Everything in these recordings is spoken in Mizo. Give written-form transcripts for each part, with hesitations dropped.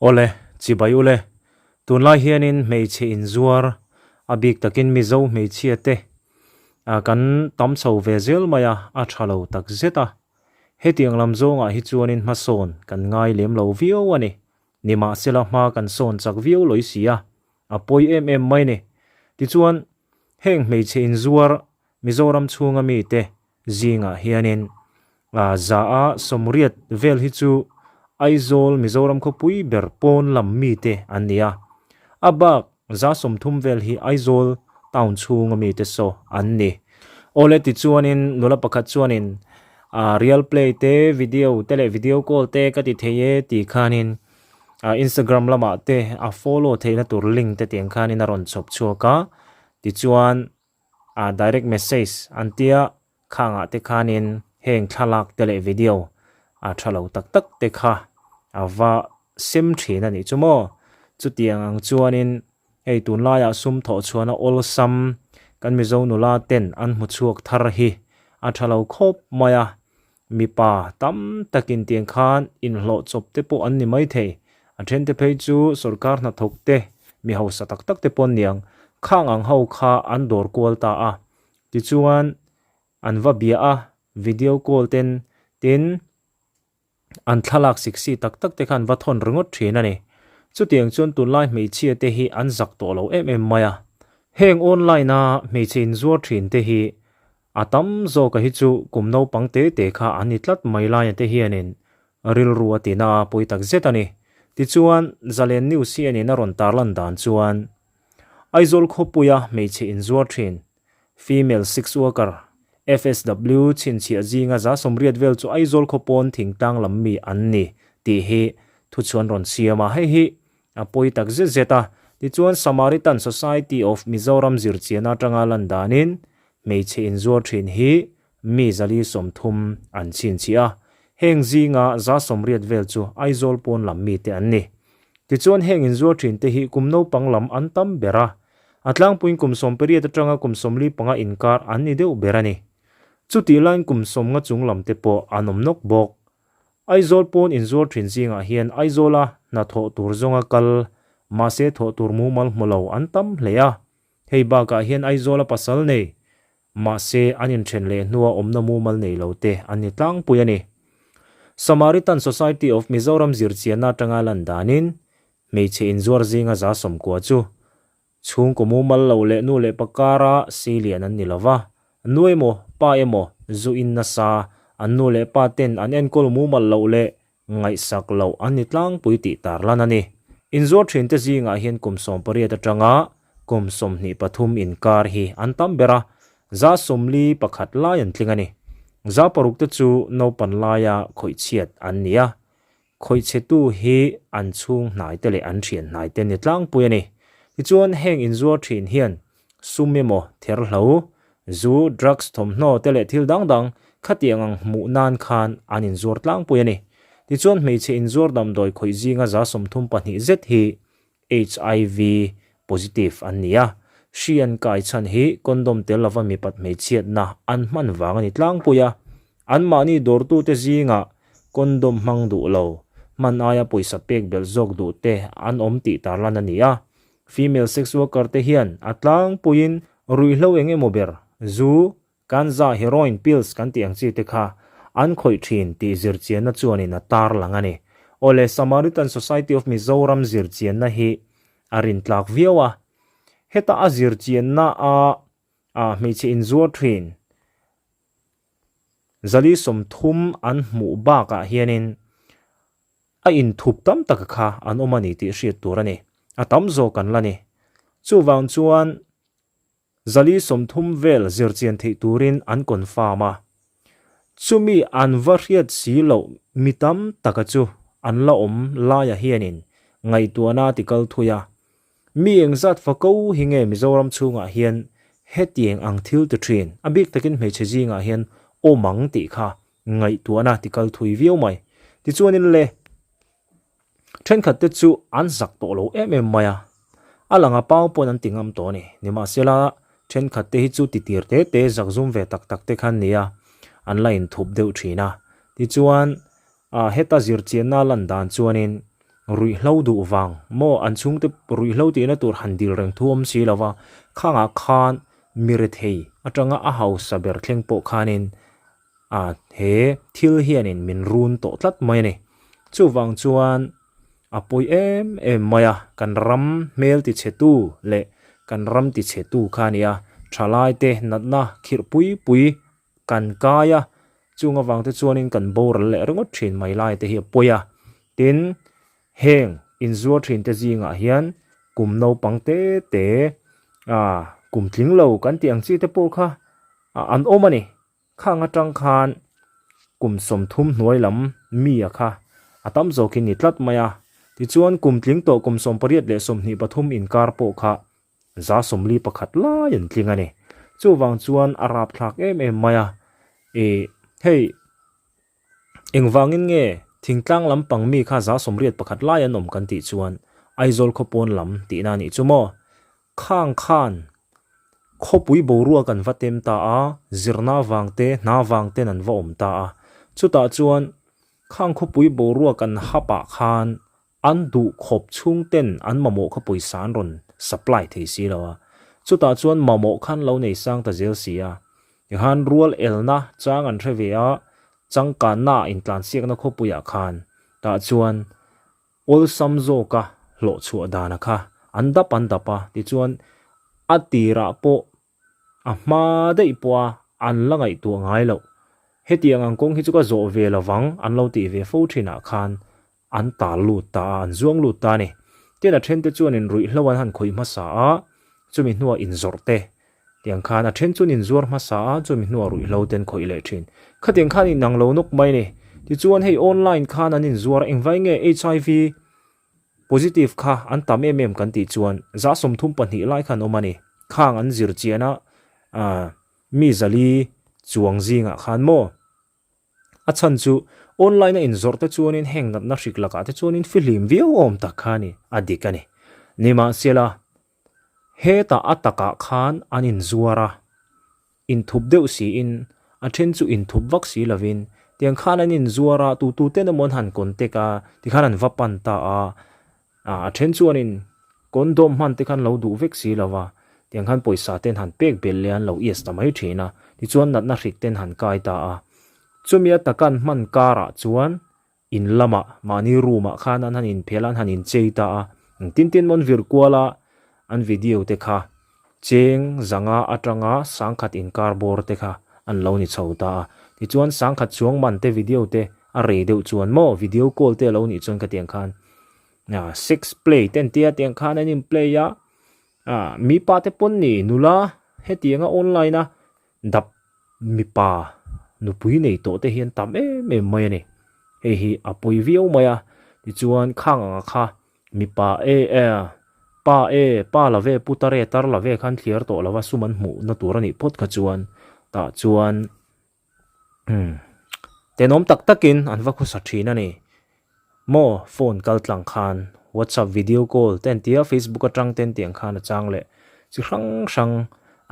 Awle, chibai ule. Tunlai hianin hmeichhe inzuar, a bik takin Mizo hmeichhia te kan tam chho ve zel mai a, a tha lo tak zet a. Hetiang lam zawngah hi chuanin hmasawn kan ngai lem lo viau a ni. Nimahsela hma kan sawn chak viau lawi si a, a pawi em em mai ni. Tichuan, heng hmeichhe inzuar Mizoram chhunga mite zingah hianin za a sawmriat vel hi chu Aizawl Mizoram khawpui ber pawn lam mite an ni a, a bak za 30 vel hi Aizawl town chhunga mite saw an ni. Awle tichuanin nula pakhat chuanin real play te video te leh video call te ka ti thei e tih khanin Instagram lamah te a follow theihna tur link te tiang khanin a rawn chhawp chhuak a, tichuan ah direct message an tia khangah te khanin heng thlalak te leh video a tha lo tak tak te kha a va sem thin a nih chu maw. Chutiang ang chuanin hei tunlaiah sum thawh chhuahna awlsam kan Mizo nula ten an hmu chhuak thar hi a tha lo khawp mai a. Mipa tam takin tiang khan inhlawh chawp te pawh an ni maithei. A then te phei chu sorkar hnathawk te, mi hausa tak tak te pawh an niang. Khang ang ho kha an dawr kual ta a. Tichuan, an va bia a, video call ten tin an thlalak siksi tak tak te kha an va thawn ringawt thin a ni. Chutiang chuan tunlai hmeichhia te hi an zak tawh lo em em mai a. Heng online a hmeichhe inzuar thin te hi A tam zawka hi chu kum naupang te te kha an ni tlat mai laia te hianin rilru a tina a pawi tak zet a ni. Tichuan, Zalen News hianin a rawn tarlan dan chuan Aizawl khawpuia hmeichhe inzuar thin, Female Sex Worker, FSW, chhinchhiah zinga 80% vel chu Aizawl khawpawn thingtlang lam mi an ni tih hi thuchhuan rawn siam a, hei hi A pawi tak zet zet a. Tichuan Samaritan Society of Mizoram zirchian atanga lan danin hmeichhe inzuar thin hi mi 430 an chhinchhiah a. Heng zinga 80% vel chu Aizawl pawn lam mite an ni. Tichuan heng inzuar thin te hi kum naupang lam an tam ber a. A tlangpuiin kum 18 atanga kum 45 inkar an ni deuh ber a ni. Chutih laiin kum 50 chung lam te pawh an awm nawk bawk. Aizawl pawn inzuar thin zingah hian Aizawla hnathawh tur zawnga kal, mahse thawh tur mumal hmu lo an tam hle a. Hei bakah hian Aizawla pasal nei, mahse an inthen leh hnua awmna mumal nei lo te an ni tlangpui a ni. Samaritan Society of Mizoram zirchianna atanga lan danin, hmeichhe inzuar zinga 90% chu Chhungkaw mumal lo leh nu leh pa kara seilian an ni lo va, nu emaw pa emaw zu in nasa, an nu leh pa ten an enkawl mumal loh leh ngaihsak loh an ni tlangpui tih tarlan a ni. Inzuar thinte zingah hian kum 18 atanga kum 23 inkar hi an tam ber a, 41% lai an tling a ni. 6% te chu naupan laia khawihchhiat an ni a, Khawihchhetu hi an chhung hnaite leh an thian hnaite ni tlangpui a ni. Tichuan heng inzuar thin hian sum emaw, therhlo, zu, drugs, thawmhnaw te leh thil dang dang khatiang ang hmuh nan khan an inzuar tlangpui a ni. Tichuan hmeichhe inzuar damdawi khawih zinga 32% zet hi HIV positive an ni a, hri an kai chhan hi condom tel lova mipat hmeichhiatna an hman vang a ni tlangpui a, anmahni dawrtute zingah condom hmang duh lo, hman aia pawisa pek belh zawk duh te an awm tih tarlan a ni a. Female sex worker te hian a tlangpuiin ruihhlo eng emaw ber, zu, Ganja, heroin, pills kan tih ang chi te kha an khawih thin tih zirchianna chuanin a tarlang a ni. Awle, Samaritan Society of Mizoram zirchianna hi a rintlak viau a. Heta a zirchianna a ah hmeichhe inzuar thin 430 an hmuh bakah hianin a inthup tam taka kha an awm a ni tih hriat tur a ni. A tam zawk an la ni. Chuvang chuan 430 vel zirchian theih turin an confirm a. Chumi an va hriat si loh mi tam taka chu an la awm laia hianin ngaihtuahna a ti kal thui a. Mi engzat fako hi nge Mizoram chhungah hian hetiang ang thil ti thin, a bik takin hmeichhe zingah hian awm ang tih kha ngaihtuahna ti kal thui viau mai. Tichuanin le. Thenkhat te chu an zak tawh lo em em mai a, a lang a pau pawn an ti ngam tawh a ni. Nimahsela, thenkhat te hi chu titir te te zak zum ve tak tak te khan nia, an la inthup deuh thin a. Tichuan, heta zirchianna lan dan chuanin. Ruihhlo duh vang maw an chhungte ruihhlo tihna tur han dil reng thu awm si lo va, khangah khan mi rethei atanga a hausa ber thleng pawh khanin a he thil hianin min run tawh tlat mai a ni. Chuvang chuan a pawi em em mai a, kan ram hmel tichhetu leh kan ram tichhetu kha a ni a, thalaite natna khirh pui pui kan kai a, chung avang te chuanin kan boral leh ringawt thin mai lai te hi a pawi a. Tin, heng inzuar thin te zingah hian kum naupang te te ah kum tling lo kan tih ang chi te pawh kha an awm a ni. Khang atang khan kum 30 hnuai lam mi a kha a tam zawkin ni tlat mai a. Tichuan kum tling tawh kum 18 leh 23 inkar pawh kha 41 lai an tling a ni. Chuvang chuan a rapthlak em em mai a. Ih hei engvangin nge thingtlang lampang mi kha 81 lai an awm kan tih chuan Aizawl khawpawn lam tihna a nih chu maw. Khang khan khawpui boruak an va tem ta a, zirna vang te, hna vang ten an va awm ta a. Chutah chuan khang khawpui boruak an hap ah khan an duh khawp chhung ten an mamawh kha pawisa an rawn supply thei si lo a. Chutah chuan mamawh khan lo nei sang ta zel si a. Tikhan rual elna chang an hre ve a, changkanna ah intlansiakna khawpuiah khan tah chuan Awlsam zawka hlawh chhuah dana kha an dap an dap a, tichuan a tirah pawh a hma daih pawha an la ngaihtuah ngai loh. Hetiang ang kawng hi chu ka zawh ve lovang an lo tih ve fo thinah khan an tal lut ta a, an zuang lut ta a ni. Tin a thente chuanin ruihhlo an han khawih hmasa a, chumi hnuah inzawrh te Tiang khan a then chuan inzuar hmasa a, chumi hnuah ruihhlo te an khawih leh thin. Khatiang khan inang lo nawk mai a ni. Tichuan hei online khan an inzuar a, engvai nge HIV positive kha an tam em em kan tih chuan 32 lai khan awm a ni. Khang an zir chian a, ah mi 400 chuang zingah khan maw? A chhan chu online a inzawrh te chuanin heng natna hrik lakah te chuanin fihlim viau awm tak kha a ni, a dik a ni. Nimahsela, Hetah a takah khan an inzuar a, inthup deuh siin, a then chu inthup vak si lovin, tiang khan an inzuar a, tu tu ten emaw an han contact a, tikhan an va pan ta a, a then chuanin condom hman te khan lo duh vek si lo va, tiang khan pawisa ten han pek belh leh an lo yes ta mai thin a, tichuan natna hrik ten han kai ta a. Chumi a takan hman karah chuan In lamah, mahni room ah khan an han inphel a, an han inchei ta a, engtin tin maw an vir kual a, an video te kha cheng zanga atanga 10,000 inkar bawr te kha an lo ni chho ta a. Tichuan 10,000 chuang man te video te a rei deuh chuan maw video call te a lo nih chuan khatiang khan sex play te an tia tiang khan an in play a, mipa te pawn ni nula hetianga online a dap Mipa nupui nei tawh te hian tam em em mai a ni. Hei hi a pawi viau mai a, tichuan khang anga kha mipa e e pa e pa la ve pu tar e tar la ve khan thliar tawh lova sum an hmuh na tur a nih phawt kha chuan tah chuan umm tenawm tak takin an va khawsa thin a ni. Maw phone kal tlang khan whatsapp video call te an tia facebook atang te an tiang khan a chang leh chi hrang hrang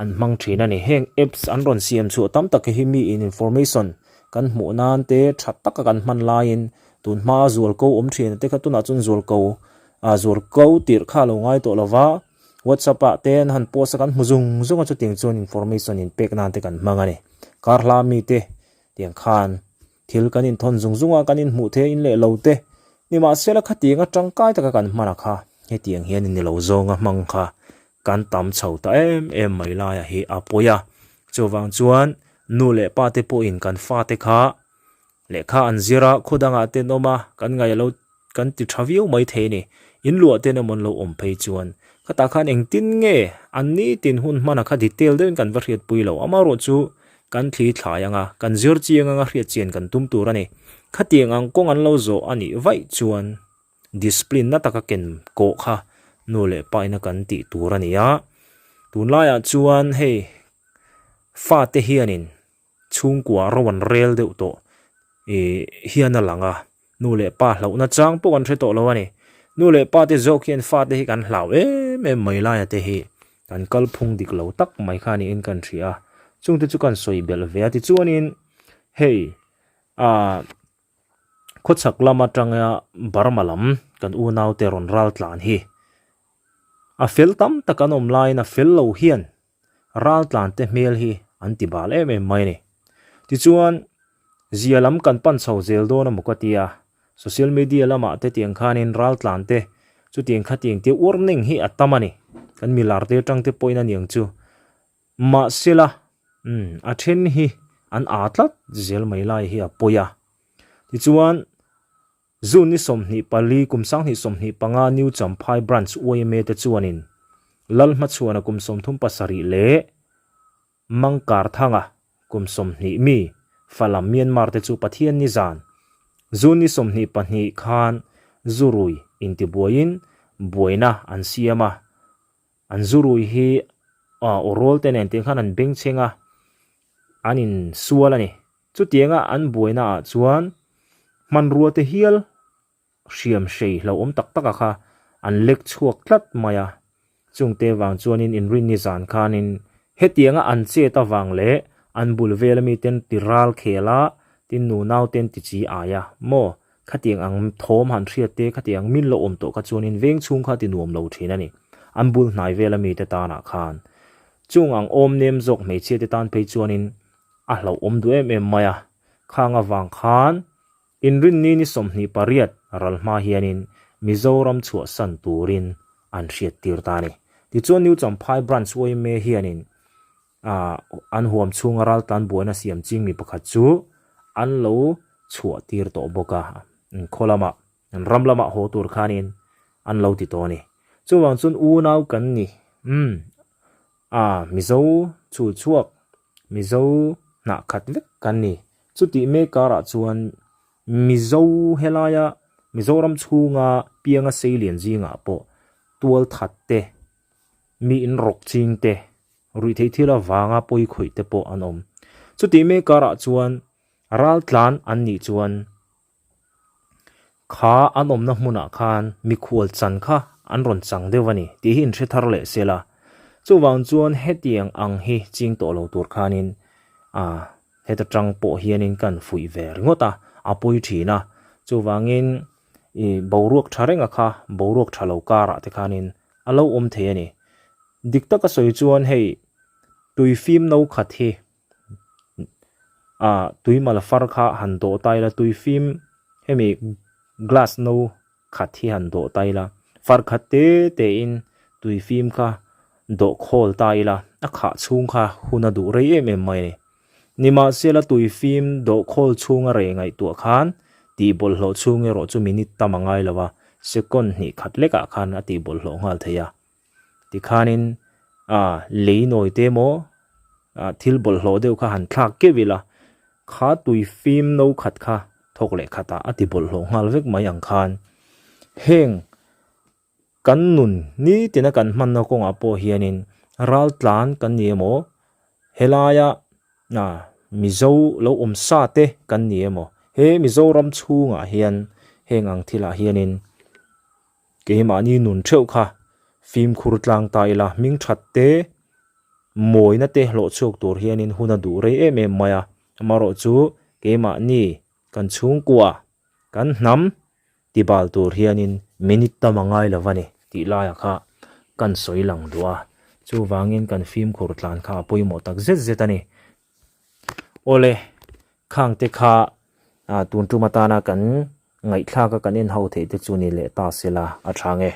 an hmang thin a ni. Heng apps an rawn siam chhuah tam tak hi mi in information kan hmuh nan te tha taka kan hman laiin tun hma zual ko awm thin te kha tunah chuan zual ko ah zual ko tirh kha a lo ngai tawh lova whatsapp ah te an han post a kan hmu zung zung a chutiang chuan information in pek nan te kan hmang a ni. Kar hla mi te tiang khan Thil kan inthawn zung zung a, kan inhmuh thei a in leh lo te. Nimahsela khatiang a tangkai taka kan hman a kha, hetiang hian in ni lo zawnga hmang kha kan tam chho ta em em mai laia hi a pawi a. Chuvang chuan nu leh pa te pawhin kan fate kha lehkha an zir a, khaw dangah te an awm a, kan ngaih lo kan ti tha viau mai thei a ni. In luah ten emaw an lo awm phei chuan khatah khan engtin nge an nitin hun hmana kha detail deuhin kan va hriatpui lo. Amaherawh chu kan thli thlai anga kan zir chiang anga hriat chian kan tum tur a ni. Khatiang ang kawng an lo zawh a nih vaih chuan discipline na taka ken kawh kha nu leh pa ina kan tih tur a ni a. Tunlaiah chuan hei fate hianin chhungkua ro an rel deuh tawh ih hian a lang a, nu leh pa hlauhna chang pawh kan hre tawh lo a ni. Nu leh pa te zawk hian fate hi kan hlau em em mai laia te hi kan kalphung dik lo tak mai kha niin kan hria a, chungte chu kan sawi belh ve a tichuanin hei ah. Khawchhak lam atanga Burma lam kan unaute rawn ral tlan hi. A fel tam tak an awm laiin a fel lo hian ral tlan te hmel hi an ti bal em em mai a ni. Tichuan, zia lam kan pan chho zel dawn a maw ka tia, social media lamah te tiang khanin ral tlan te chutiang khatiang te warning hi a tam a ni. Kan milar te atang te pawhin a niang chu. Mahsela, umm, a then hi an aa tlat zel mai lai hi a pawi a. Tichuan, June ni 24 kum 2025 New Champhai Branch yma te chuanin Lalhmachhuana kum 37 leh Mangkarthanga kum 20 mi Falam Myanmar te chu Pathian ni zan June ni 22 khan zurui intibuaiin buaina an siam a. An zurui hi aw rawl te nen tiang khan an bengchheng a, an insual a ni. Chutianga an buaina ah chuan hmanrua te hial hriam hrei hlauhawm tak tak a kha an lek chhuak tlat mai a. Chungte vang chuanin inrinni zan khanin hetianga an chet avang leh an bul vela miten ti ral khel a, tin nunau ten ti chi ai a maw? Khatiang ang thawm han hriat te, khatiang ang min lo awm tawh kha chuanin veng chhung kha ti nuam lo thin a ni. An bul hnai vela mite tanah khan. Chung ang awm nem zawk hmeichhia te tan phei chuanin a hlauhawm duh em em mai a. Khang avang khan inrinni ni 28 ral hma hianin Mizoram chhuahsan turin an hriat tir ta a ni. Tichuan New Champhai Branch yma hianin ah an huam chhunga raltlan buaina siam ching mi pakhat chu an lo chhuah tir tawh bawk a, an khaw lamah, an ram lamah haw tur khanin an lo ti tawh a ni. Chuvang chuan unau kan ni, umm, ah Mizo chhul chhuak, Mizo hnah khat vek kan ni. Chutih mek karah chuan Mizo helaia Mizoram chhunga pianga seilian zingah pawh tual that te, mi in rawk ching te, ruihtheih thil avanga pawi khawih te pawh an awm. Chutih mek karah chuan raltlan an nih chuan kha an awmna hmunah khan mikhual chan kha an rawn chang deuh a ni tih hi inhre thar leh sela. Chuvang chuan hetiang ang hi ching tawh lo tur khanin ah heta tang pawh hianin kan fuih ve ringawt a, a pawi thin a. Chuvangin ih boruak tha renga kha boruak tha lo karah te khanin a lo awm thei a ni. Dik taka sawi chuan hei tui fim no khat hi ah tui mal far kha han dawh ta ila tui fim hemi glass no khat hi han dawh ta ila far khat te te in tui fim kha dawh khawl ta ila a khah chhung kha hun a duh rei em em mai a ni. Nimahsela tui fim dawh khawl chhunga rei ngaihtuah khan tih bawlhhlawh chhung erawh chu minute tam a ngai lo a, second hnih khat lekah khan a tih bawlhhlawh nghal thei a. Tikhanin ah lei nawi te emaw ah thil bawlhhlawh deuh kha han thlak keuh ila, kha tui fim no khat kha thawk leh khatah a ti bawlhhlawh nghal vek mai ang khan heng Kan nun nitina kan hmanna kawngah pawh hianin raltlan kan ni emaw, helaia Mizo lo awm sa te kan ni emaw, he Mizoram chhungah hian heng ang thilah hianin keimahni nun theuh kha fimkhur tlang ta ila hming that te, mawina te hlawh chhuak tur hianin hun a duh rei em em mai a, amaherawh chu keimahni kan chhungkua, kan hnam Ti bal tur hianin minute tam a ngai lo va ni tih laiah kha kan sawi lang duh a, chuvangin kan fimkhur tlan kha a pawimawh tak zet zet a ni. Awle, khangte kha tun tum atana kan ngaihthlaka kan en ho theih te chu ni leh ta sela a tha nge.